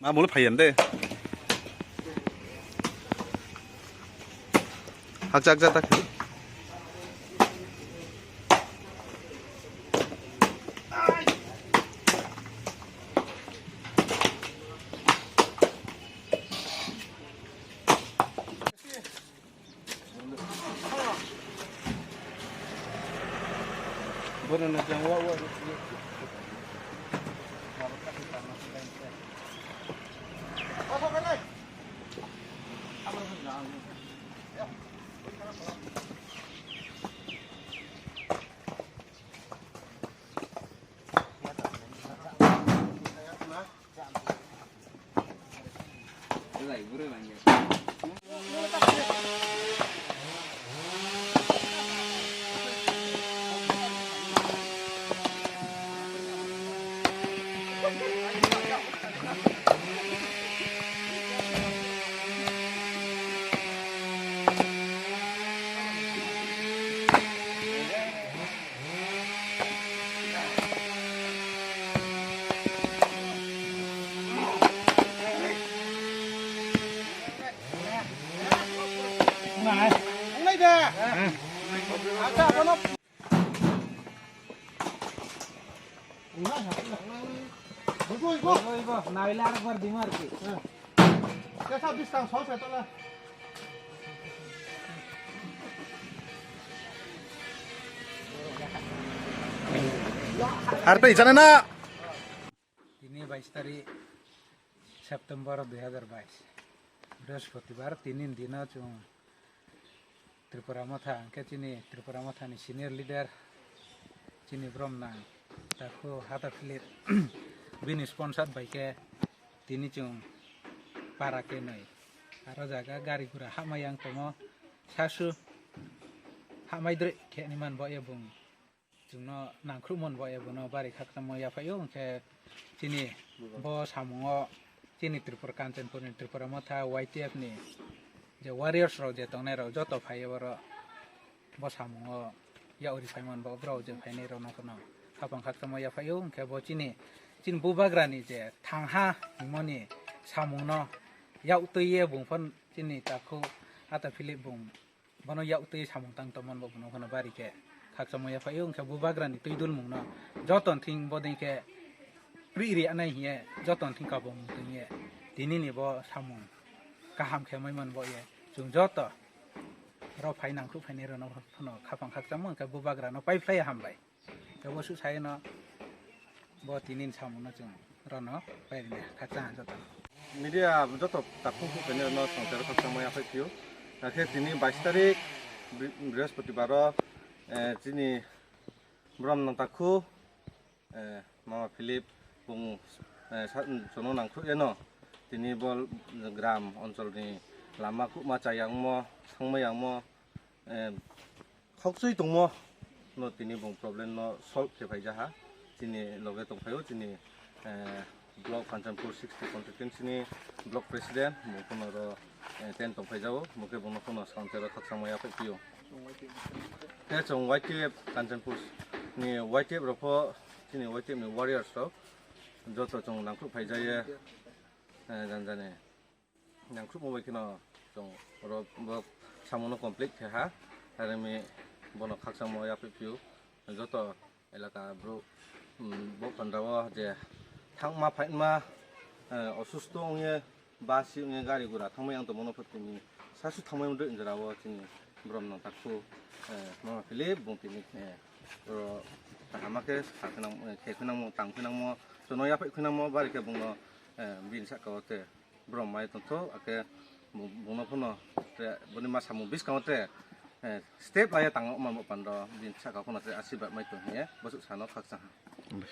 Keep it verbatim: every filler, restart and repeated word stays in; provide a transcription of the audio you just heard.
Amul phaiyam de. Hakjak jak tak. Naila arekbar dima arki. Ar tei jana na. Tini bais tarik September dui hazar bais, Brihospatibar, tini dino chwng Tripura Motha, hwnkhe chini Tripura Mothani senior leader, chini Bromnang Takhu Hata Philip, bini sponsor bai khe tini chwng para kenwi aro jaga gari gura hamai yang tongo, sasu hamai drwi khe ni man bo ebong. Chwngno nangkhrukmani bo ebono bari khakchangma yaphaio, hwnkhe chini bo samungo chini Tripura Kanchanpurni Tripura Motha Y T F ni je warriors rok je tongnai rok joto phaiyo borok bo samungo yauri phaimani bo borok je phainai rokno kheno khapang khakchangma yaphaio, hwnkhe bo chini chini bubagrani je thangha himoni samungno yak twiwi bungphano chini Takhu Hata Philip bung. Bono yak twi samung tang tongmani bo bono phano bari khe khakchangma yaphaio, hwnkhe bubagrani twi dulmungno joto thing bodei khe pri ri anai hiye joto thing kabung twiye tinini bo samung kaham khe maimani bo ye chwng joto rok phai nangkhruk phainai rokno phano khapang khakchangma hwnkhe bubagrano paiphlai hambai. Tei bo swk sayano bo tini ni samungno chwng rwno pairina khakchang joto. Media joto takhuk huk khainai rwno swngcharo khakchangma yaphai phio. Hakhe tini bais tarik Bri-, Brihospotibaro, eh, chini Bromnang Takhu, eh, Mama Philip bung, eh, sa-, chwngno nangkhruk eno tini bo gram oncholni lama kubma chayangmo, thangmayangmo, eh, khokchwi tongmo no tini bung problem no solve khe phai jaha. Chini loge tongphaio chini, eh, block Kanchanpur sixty constituency ni block president, bung phano ro, eh, ten tongphai jao, bung khe bung no phano swngcharo khakchangma yaphai phio. Khe chwng Y T F Kanchanpur ni Y T F rok pho chini Y T F ni warriors rok joto chwng nangkhruk phai jaiye, eh, janjani. Nangkhrukma bai kheno chwng oro bo samungo complete khe ha, aremi bono khakchangma yaphai phio. Joto elaka bro, um, bo panda o je thangma phaima, eh, osusto wngye basi wngye gari gura thangma yang tongmano phatini sasu thangma wngdoi jora o chini Bromnang Takhu, eh, Mama Philip bung tini, eh, oro kaham khe sa khenang, eh, khe khenangmo tang khenangmo chwngno yaphai khenangmo bari khe bungno, eh, bini saka o te. Borok mai tongthok, akhe bo-, bono phano tre, boni ma samung bwskango tre, eh, step laiya tangma bo pando, bini saka phano tre asirwad mai tong hiye, bwswk sano khakchang ha.